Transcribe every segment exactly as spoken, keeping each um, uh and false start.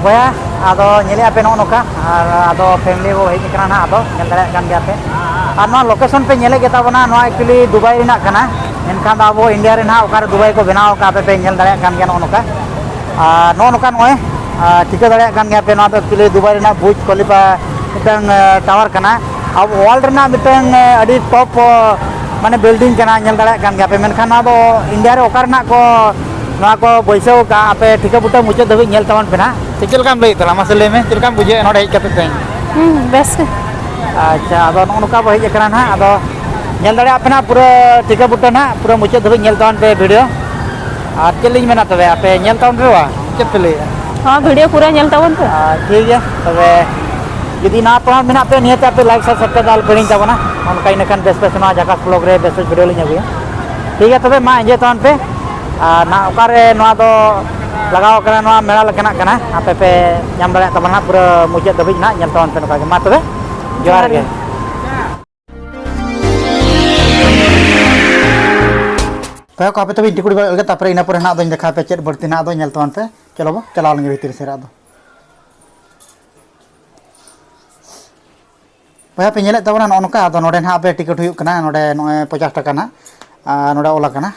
ᱵᱚᱭᱦᱟ, ᱟᱫᱚ ᱧᱮᱞᱮᱫᱼᱟ ᱯᱮ ᱱᱚᱜᱼᱚ ᱱᱚᱝᱠᱟ, ᱟᱨ ᱟᱫᱚ ᱯᱷᱮᱢᱤᱞᱤ ᱵᱚ ᱦᱮᱡ ᱟᱠᱟᱱᱟ ᱱᱟᱦᱟᱜ, ᱟᱫᱚ ᱧᱮᱞ ᱫᱟᱲᱮᱭᱟᱜ ᱠᱟᱱ ᱜᱮᱭᱟ ᱯᱮ᱾ ᱟᱨ ᱱᱚᱣᱟ ᱞᱳᱠᱮᱥᱚᱱ ᱯᱮ ᱧᱮᱞᱮᱫ ᱜᱮᱛᱟ ᱵᱚᱱᱟ, ᱱᱚᱣᱟ ᱮᱠᱪᱩᱭᱮᱞᱤ ᱫᱩᱵᱟᱭ ᱨᱮᱱᱟᱜ ᱠᱟᱱᱟ, ᱢᱮᱱᱠᱷᱟᱱ ᱫᱚ ᱟᱵᱚ ᱤᱱᱰᱤᱭᱟ ᱨᱮ ᱱᱟᱦᱟᱜ ᱚᱠᱟᱨᱮ ᱫᱩᱵᱟᱭ ᱠᱚ ᱵᱮᱱᱟᱣ ᱟᱠᱟᱫ, ᱟᱯᱮ ᱯᱮ ᱧᱮᱞ ᱫᱟᱲᱮᱭᱟᱜ ᱠᱟᱱ ᱜᱮᱭᱟ ᱱᱚᱜᱼᱚ ᱱᱚᱝᱠᱟ᱾ ᱟᱨ ᱱᱚᱜᱼᱚ ᱱᱚᱝᱠᱟ ᱱᱚᱜᱼᱚᱭ, ᱟᱨ ᱴᱷᱤᱠᱟᱹ ᱫᱟᱲᱮᱭᱟᱜ ᱠᱟᱱ ᱜᱮᱭᱟ ᱯᱮ, ᱱᱚᱣᱟ ᱫᱚ ᱮᱠᱪᱩᱭᱮᱞᱤ ᱫᱩᱵᱟᱭ ᱨᱮᱱᱟᱜ ᱵᱩᱨᱡᱽ ᱠᱷᱚᱞᱤᱯᱷᱟ ᱢᱤᱫᱴᱟᱝ, ᱟᱨ, ᱴᱟᱣᱟᱨ ᱠᱟᱱᱟ᱾ ᱟᱵᱚ ᱣᱟᱨᱞᱰ ᱨᱮᱱᱟᱜ ᱢᱤᱫᱴᱟᱝ, ᱟᱹᱰᱤ ᱴᱚᱯ, ᱢᱟᱱᱮ, ᱵᱤᱞᱰᱤᱝ ᱠᱟᱱᱟ, ᱧᱮᱞ ᱫᱟᱲᱮᱭᱟᱜ ᱠᱟᱱ ᱜᱮᱭᱟ ᱯᱮ, ᱢᱮᱱᱠᱷᱟᱱ ᱱᱚᱣᱟ ᱫᱚ ᱤᱱᱰᱤᱭᱟ ᱨᱮ ᱚᱠᱟ ᱨᱮᱱᱟᱜ ᱠᱚ ᱱᱚᱣᱟ ᱠᱚ ᱵᱟᱹᱭᱥᱟᱹᱣ ᱟᱠᱟᱫᱼᱟ, ᱟᱯᱮ ᱴᱷᱤᱠᱟᱹ ᱵᱩᱴᱟᱹ ᱢᱩᱪᱟᱹᱫ ᱫᱷᱟᱹᱵᱤᱡ ᱧᱮᱞ ᱛᱟᱵᱚᱱ ᱯᱮ ᱱᱟᱦᱟᱜ᱾ ᱪᱮᱫ ᱞᱮᱠᱟᱢ ᱞᱟᱹᱭᱮᱫ ᱛᱟᱞᱟᱝ, ᱢᱟᱥᱮ ᱞᱟᱹᱭ ᱢᱮ, ᱪᱮᱫ ᱞᱮᱠᱟᱢ ᱵᱩᱡᱷᱟᱹᱣᱮᱫᱼᱟ ᱱᱚᱰᱮ ᱦᱮᱡ ᱠᱟᱛᱮ ᱛᱮᱦᱮᱧ? ᱦᱩᱸ, ᱵᱮᱥ ᱜᱮ᱾ ᱟᱪᱪᱷᱟ, ᱟᱫᱚ ᱱᱚᱜᱼᱚ ᱱᱚᱝᱠᱟ ᱵᱚ ᱦᱮᱡ ᱟᱠᱟᱱᱟ ᱱᱟᱦᱟᱜ, ᱟᱫᱚ ᱧᱮᱞ ᱫᱟᱲᱮᱭᱟᱜ ᱯᱮ ᱱᱟᱦᱟᱜ ᱯᱩᱨᱟᱹ ᱴᱷᱤᱠᱟᱹ ᱵᱩᱴᱟᱹ ᱱᱟᱦᱟᱜ, ᱯᱩᱨᱟᱹ ᱢᱩᱪᱟᱹᱫ ᱫᱷᱟᱹᱵᱤᱡ ᱧᱮᱞ ᱛᱟᱵᱚᱱ ᱯᱮ ᱵᱷᱤᱰᱤᱭᱳ᱾ ᱟᱨ ᱪᱮᱫ ᱞᱤᱧ ᱢᱮᱱᱟ ᱛᱚᱵᱮ, ᱟᱯᱮ ᱧᱮᱞ ᱛᱟᱵᱚᱱ ᱯᱮ ᱵᱟᱝ, ᱪᱮᱫ ᱯᱮ ᱞᱟᱹᱭᱮᱫᱼᱟ? ᱦᱚᱸ, ᱵᱷᱤᱰᱤᱭᱳ ᱯᱩᱨᱟᱹ ᱧᱮᱞ ᱛᱟᱵᱚᱱ ᱯᱮ᱾ ᱟᱨ ᱴᱷᱤᱠ ᱜᱮᱭᱟ, ᱛᱚᱵᱮ ᱡᱩᱫᱤ ᱱᱟᱣᱟ ᱯᱮ ᱢᱮᱱᱟᱜ ᱯᱮ, ᱱᱤᱦᱟᱹᱛ ᱟᱯᱮ ᱞᱟᱭᱤᱠ ᱥᱟᱨ ᱥᱟᱵᱥᱠᱨᱟᱭᱤᱵ ᱟᱞᱚ ᱯᱮ ᱦᱤᱲᱤᱧ ᱛᱟᱵᱚᱱᱟ᱾ ᱚᱱᱠᱟ ᱤᱱᱟᱹᱠᱷᱟᱱ ᱵᱮᱥ ᱵᱮᱥ ᱱᱚᱣᱟ ᱡᱷᱟᱠᱟᱥ ᱵᱞᱚᱜ ᱨᱮ ᱵᱮᱥ ᱵᱮᱥ ᱵᱷᱤᱰᱤᱭᱳ ᱞᱤᱧ ᱟᱹᱜᱩᱭᱟ᱾ ᱴᱷᱤᱠ ᱜᱮᱭᱟ, ᱛᱚᱵᱮ ᱢᱟ enjoy ᱛᱟᱵᱚᱱ ᱯᱮ᱾ ᱟᱨ ᱱᱟᱦᱟᱜ ᱚᱠᱟᱨᱮ ᱱᱚᱣᱟ ᱫᱚ ᱞᱟᱜᱟᱣ ᱠᱟᱱᱟ, ᱱᱚᱣᱟ ᱢᱮᱞᱟ ᱞᱮᱠᱟᱱᱟᱜ ᱠᱟᱱᱟ, ᱟᱯᱮ ᱯᱮ ᱧᱟᱢ ᱫᱟᱲᱮᱭᱟᱜ ᱛᱟᱵᱚᱱᱟ ᱱᱟᱦᱟᱜ ᱯᱩᱨᱟᱹ ᱢᱩᱪᱟᱹᱫ ᱫᱷᱟᱹᱵᱤᱡ ᱱᱟᱦᱟᱜ ᱧᱮᱞ ᱛᱟᱵᱚᱱ ᱯᱮ ᱱᱚᱝᱠᱟ ᱜᱮ᱾ ᱢᱟ ᱛᱚᱵᱮ, ᱡᱚᱦᱟᱨ ᱡᱚᱦᱟᱨ ᱜᱮ᱾ ᱜᱮ᱾ ᱵᱚᱭᱦᱟ ᱠᱚ, ᱟᱯᱮ ᱛᱚᱵᱮ ᱤᱧ ᱴᱤᱠᱩᱴ ᱜᱚᱫ ᱞᱮᱜᱮ, ᱛᱟᱨᱯᱚᱨᱮ ᱤᱱᱟᱹ ᱯᱚᱨᱮ ᱱᱟᱦᱟᱜ ᱟᱫᱚᱧ ᱫᱮᱠᱷᱟᱣ ᱟᱯᱮ ᱪᱮᱫ ᱵᱟᱹᱲᱛᱤ ᱱᱟᱦᱟᱜ ᱟᱫᱚ ᱧᱮᱞ ᱛᱟᱵᱚᱱ ᱯᱮ᱾ ᱪᱚᱞᱚ ᱵᱚ ᱪᱟᱞᱟᱣ ᱞᱮᱱ ᱜᱮ ᱵᱷᱤᱛᱤᱨ ᱥᱮᱫ ᱨᱮ ᱟᱫᱚ᱾ ᱵᱚᱭᱦᱟ ᱯᱮ ᱧᱮᱞᱮᱫ ᱛᱟᱵᱚᱱᱟ ᱱᱚᱜᱼᱚ ᱱᱚᱝᱠᱟ, ᱟᱫᱚ ᱱᱚᱰᱮ ᱱᱟᱦᱟᱜ ᱟᱯᱮ ᱴᱤᱠᱤᱴ ᱦᱩᱭᱩᱜ ᱠᱟᱱᱟ, ᱱᱚᱰᱮ ᱱᱚᱜᱼᱚᱭ ᱯᱚᱧᱪᱟᱥ ᱴᱟᱠᱟ ᱱᱟᱦᱟᱜ, ᱟᱨ ᱱᱚᱰᱮ ᱚᱞ ᱟᱠᱟᱱᱟ᱾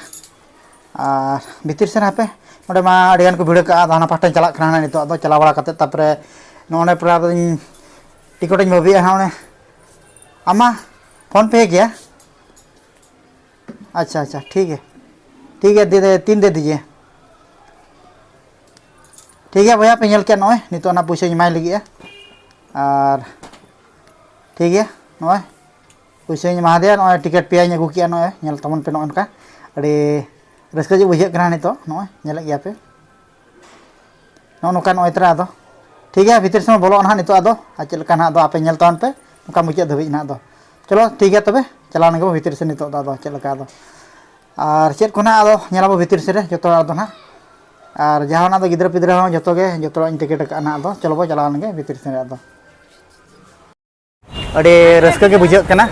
ᱟᱨ ᱵᱷᱤᱛᱤᱨ ᱥᱮᱫ ᱦᱟᱯᱮ, ᱱᱚᱰᱮ ᱢᱟ ᱟᱹᱰᱤ ᱜᱟᱱ ᱠᱚ ᱵᱷᱤᱲ ᱠᱟᱜᱼᱟ, ᱟᱫᱚ ᱦᱟᱱᱟ ᱯᱟᱦᱴᱟᱧ ᱪᱟᱞᱟᱜ ᱠᱟᱱᱟ ᱱᱟᱦᱟᱜ ᱱᱤᱛᱚᱜ, ᱟᱫᱚ ᱪᱟᱞᱟᱣ ᱵᱟᱲᱟ ᱠᱟᱛᱮᱫ ᱛᱟᱨᱯᱚᱨᱮ ᱱᱚᱜᱼᱚ ᱱᱚᱰᱮ ᱯᱚᱨᱮ ᱟᱫᱚᱧ ᱴᱤᱠᱤᱴ ᱤᱧ ᱵᱷᱟᱹᱵᱤᱭᱮᱜᱼᱟ ᱦᱟᱸᱜ᱾ ᱚᱱᱮ ᱟᱢ ᱢᱟ PhonePe ᱜᱮᱭᱟ? ᱟᱪᱪᱷᱟ, ᱟᱪᱪᱷᱟ, ᱴᱷᱤᱠ ᱜᱮᱭᱟ, ᱴᱷᱤᱠ ᱜᱮᱭᱟ, ᱫᱮ, ᱫᱮ, ᱛᱤᱱ ᱫᱮ ᱫᱤᱡᱤᱭᱮ᱾ ᱴᱷᱤᱠ ᱜᱮᱭᱟ ᱵᱚᱭᱦᱟ, ᱯᱮ ᱧᱮᱞ ᱠᱮᱫ ᱱᱚᱜᱼᱚᱭ ᱱᱤᱛᱚᱜ ᱚᱱᱟ ᱯᱩᱭᱥᱟᱹᱧ ᱮᱢᱟᱭ ᱞᱟᱹᱜᱤᱫᱼᱟ᱾ ᱟᱨ ᱴᱷᱤᱠ ᱜᱮᱭᱟ, ᱱᱚᱜᱼᱚᱭ ᱯᱩᱭᱥᱟᱹᱧ ᱮᱢᱟ ᱫᱮᱭᱟ, ᱱᱚᱜᱼᱚᱭ ᱴᱤᱠᱤᱴ ᱯᱮᱭᱟᱧ ᱟᱹᱜᱩ ᱠᱮᱜᱼᱟ, ᱱᱚᱜᱼᱚᱭ ᱧᱮᱞ ᱛᱟᱵᱚᱱ ᱯᱮ ᱱᱚᱜᱼᱚᱭ ᱱᱚᱝᱠᱟ᱾ ᱟᱹᱰᱤ ᱨᱟᱹᱥᱠᱟᱹ ᱜᱮ ᱵᱩᱡᱷᱟᱹᱜ ᱠᱟᱱᱟ ᱱᱤᱛᱚᱜ, ᱱᱚᱜᱼᱚᱭ ᱧᱮᱞᱮᱫ ᱜᱮᱭᱟ ᱯᱮ᱾ ᱱᱚᱜᱼᱚ ᱱᱚᱝᱠᱟ ᱱᱚᱜᱼᱚᱭ ᱛᱚᱨᱟ ᱟᱫᱚ᱾ ᱴᱷᱤᱠ ᱜᱮᱭᱟ, ᱵᱷᱤᱛᱤᱨ ᱥᱮᱫ ᱵᱚᱞᱚᱜᱼᱟ ᱱᱟᱦᱟᱜ ᱱᱤᱛᱚᱜ ᱟᱫᱚ, ᱟᱨ ᱪᱮᱫ ᱞᱮᱠᱟ ᱱᱟᱦᱟᱜ ᱟᱫᱚ ᱟᱯᱮ ᱧᱮᱞ ᱛᱟᱵᱚᱱ ᱯᱮ ᱱᱚᱝᱠᱟ ᱢᱩᱪᱟᱹᱫ ᱫᱷᱟᱹᱵᱤᱡ ᱱᱟᱦᱟᱜ ᱫᱚ᱾ ᱪᱚᱞᱚ ᱴᱷᱤᱠ ᱜᱮᱭᱟ ᱛᱚᱵᱮ, ᱪᱟᱞᱟᱣ ᱞᱮᱱ ᱜᱮ ᱵᱚᱱ ᱵᱷᱤᱛᱤᱨ ᱥᱮᱫ ᱱᱤᱛᱚᱜ ᱫᱚ ᱟᱫᱚ ᱪᱮᱫ ᱞᱮᱠᱟ ᱟᱫᱚ᱾ ᱟᱨ ᱪᱮᱫ ᱠᱚ ᱱᱟᱦᱟᱜ ᱟᱫᱚ ᱧᱮᱞ ᱟᱵᱚ ᱵᱷᱤᱛᱤᱨ ᱥᱮᱫ ᱨᱮ ᱡᱚᱛᱚ ᱟᱫᱚ ᱱᱟᱦᱟᱜ᱾ ᱟᱨ ᱡᱟᱦᱟᱸ ᱱᱟᱜ ᱫᱚ ᱜᱤᱫᱽᱨᱟᱹ ᱯᱤᱫᱽᱨᱟᱹ ᱦᱚᱸ ᱡᱚᱛᱚ ᱜᱮ, ᱡᱚᱛᱚᱣᱟᱜ ᱤᱧ ᱴᱤᱠᱤᱴ ᱟᱠᱟᱫᱼᱟ ᱱᱟᱦᱟᱜ ᱟᱫᱚ᱾ ᱪᱚᱞᱚ ᱵᱚ ᱪᱟᱞᱟᱣ ᱞᱮᱱ ᱜᱮ ᱵᱷᱤᱛᱤᱨ ᱥᱮᱫ ᱨᱮ ᱟᱫᱚ᱾ ᱟᱹᱰᱤ ᱨᱟᱹᱥᱠᱟᱹ ᱜᱮ ᱵᱩᱡᱷᱟᱹᱜ ᱠᱟᱱᱟ᱾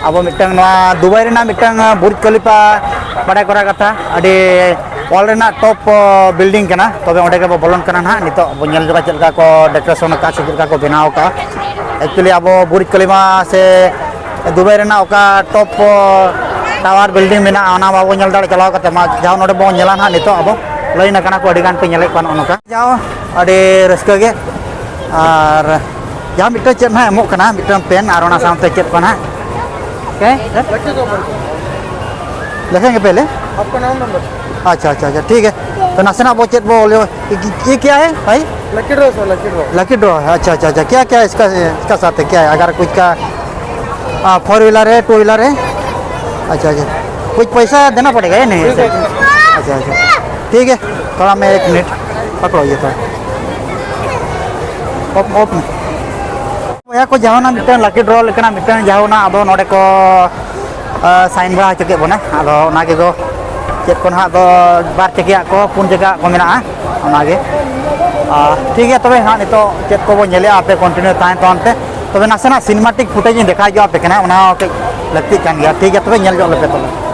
ᱟᱵᱚ ᱢᱤᱫᱴᱟᱝ ᱱᱚᱣᱟ ᱫᱩᱵᱟᱭ ᱨᱮᱱᱟᱜ ᱢᱤᱫᱴᱟᱝ ᱵᱩᱨᱡᱽ ᱠᱷᱟᱞᱤᱯᱟ ᱵᱟᱰᱟᱭ ᱠᱚᱨᱟ ᱠᱟᱛᱷᱟ, ᱟᱹᱰᱤ ᱚᱞ ᱨᱮᱱᱟᱜ ᱴᱚᱯ ᱵᱤᱞᱰᱤᱝ ᱠᱟᱱᱟ᱾ ᱛᱚᱵᱮ ᱚᱸᱰᱮ ᱜᱮᱵᱚ ᱵᱚᱞᱚᱱ ᱠᱟᱱᱟ ᱱᱟᱦᱟᱜ᱾ ᱱᱤᱛᱚᱜ ᱵᱚ ᱧᱮᱞ ᱧᱚᱜᱟ ᱪᱮᱫ ᱞᱮᱠᱟ ᱠᱚ ᱰᱮᱠᱳᱨᱮᱥᱚᱱ ᱟᱠᱟᱫᱼᱟ ᱥᱮ ᱪᱮᱫ ᱞᱮᱠᱟ ᱠᱚ ᱵᱮᱱᱟᱣ ᱟᱠᱟᱫᱼᱟ᱾ ᱮᱠᱪᱩᱭᱮᱞᱤ ᱟᱵᱚ ᱵᱩᱨᱡᱽ ᱠᱷᱟᱞᱤᱯᱷᱟ ᱥᱮ ᱫᱩᱵᱟᱭ ᱨᱮᱱᱟᱜ ᱚᱠᱟ ᱴᱚᱯ ᱴᱟᱣᱟᱨ ᱵᱤᱞᱰᱤᱝ ᱢᱮᱱᱟᱜᱼᱟ, ᱚᱱᱟ ᱵᱟᱵᱚ ᱧᱮᱞ ᱫᱟᱲᱮ ᱪᱟᱞᱟᱣ ᱠᱟᱛᱮ ᱢᱟ᱾ ᱡᱟᱦᱟᱸ ᱱᱚᱰᱮ ᱵᱚᱱ ᱧᱮᱞᱟ ᱱᱟᱦᱟᱜ ᱱᱤᱛᱚᱜ ᱟᱵᱚ, ᱞᱟᱭᱤᱱ ᱟᱠᱟᱱᱟ ᱠᱚ, ᱟᱹᱰᱤ ᱜᱟᱱ ᱠᱚ ᱧᱮᱞᱮᱫ ᱠᱚᱣᱟ ᱱᱚᱜᱼᱚ ᱱᱚᱝᱠᱟ᱾ ᱡᱟᱣ ᱟᱹᱰᱤ ᱨᱟᱹᱥᱠᱟᱹ ᱜᱮ᱾ ᱟᱨ ᱡᱟᱦᱟᱸ ᱢᱤᱫᱴᱟᱝ ᱪᱮᱫ ᱱᱟᱦᱟᱜ ᱮᱢᱚᱜ ᱠᱟᱱᱟ, ᱢᱤᱫᱴᱟᱝ ᱯᱮᱱ ᱟᱨ ᱚᱱᱟ ᱥᱟᱶᱛᱮ ᱪᱮᱫ ᱠᱚ ᱱᱟᱦᱟᱜ, ᱦᱮᱸ? ᱞᱮᱠᱷᱮᱸ ᱜᱮ ᱯᱮ ᱞᱟᱹᱭ? ᱟᱯᱠᱟ ᱱᱟᱢ ᱱᱟᱢᱵᱟᱨ᱾ ᱟᱪᱪᱷᱟ, ᱟᱪᱪᱷᱟ, ᱟᱪᱪᱷᱟ, ᱴᱷᱤᱠ ᱜᱮ᱾ ᱛᱚ ᱱᱟᱥᱮᱱᱟᱜ ᱵᱚ ᱪᱮᱫ ᱵᱚ ᱞᱟᱹᱭ, ᱤ-, ᱤ-, ᱤ ᱠᱭᱟ ᱦᱮ ᱵᱷᱟᱭ? Lucky draw sir, lucky draw. Lucky draw है, अच्छा, अच्छा, अच्छा। क्या क्या है इसका, इसका साथ है, क्या है? अगर कुछ का, आ, फोर व्हीलर है, टू व्हीलर है? अच्छा, अच्छा। कुछ पैसा देना पड़ेगा या नहीं? ठीक है। अच्छा, अच्छा। ठीक है, थोड़ा मैं एक मिनट पकड़ो ये तो। ओप, ओप। ᱵᱚᱭᱦᱟ ᱠᱚ, ᱡᱟᱦᱟᱱᱟᱜ ᱢᱤᱫᱴᱟᱝ ᱞᱟᱠᱤ ᱰᱨᱚ ᱞᱮᱠᱟᱱᱟᱜ ᱢᱤᱫᱴᱟᱝ ᱡᱟᱦᱟᱱᱟᱜ ᱟᱫᱚ ᱱᱚᱰᱮ ᱠᱚ, ᱟ, ᱥᱟᱭᱤᱱ ᱵᱟᱲᱟ ᱦᱚᱪᱚ ᱠᱮᱫ ᱵᱚᱱᱟ᱾ ᱟᱫᱚ ᱚᱱᱟ ᱜᱮ ᱫᱚ ᱪᱮᱫ ᱠᱚ ᱱᱟᱦᱟᱜ ᱫᱚ ᱵᱟᱨ ᱪᱟᱠᱟᱭᱟᱜ ᱠᱚ, ᱯᱩᱱ ᱪᱟᱠᱟᱭᱟᱜ ᱠᱚ ᱢᱮᱱᱟᱜᱼᱟ, ᱚᱱᱟ ᱜᱮ᱾ ᱟ, ᱴᱷᱤᱠ ᱜᱮᱭᱟ, ᱛᱚᱵᱮ ᱦᱟᱸᱜ ᱱᱤᱛᱚᱜ ᱪᱮᱫ ᱠᱚᱵᱚ ᱧᱮᱞᱮᱜᱼᱟ, ᱟᱯᱮ ᱠᱚᱱᱴᱤᱱᱤᱭᱩ ᱛᱟᱦᱮᱱ ᱛᱟᱵᱚᱱ ᱯᱮ᱾ ᱛᱚᱵᱮ ᱱᱟᱥᱮᱱᱟᱜ ᱥᱤᱱᱮᱢᱟᱴᱤᱠ ᱯᱷᱩᱴᱮᱡᱽ ᱤᱧ ᱫᱮᱠᱷᱟᱣ ᱧᱚᱜ ᱟᱯᱮ ᱠᱟᱱᱟ, ᱚᱱᱟ ᱦᱚᱸ ᱠᱟᱹᱡ ᱞᱟᱹᱠᱛᱤᱜ ᱠᱟᱱ ᱜᱮᱭᱟ᱾ ᱴᱷᱤᱠ ᱜᱮᱭᱟ, ᱛᱚᱵᱮ ᱧᱮᱞ ᱧᱚᱜ ᱞᱮᱯᱮ ᱛᱚᱵᱮ᱾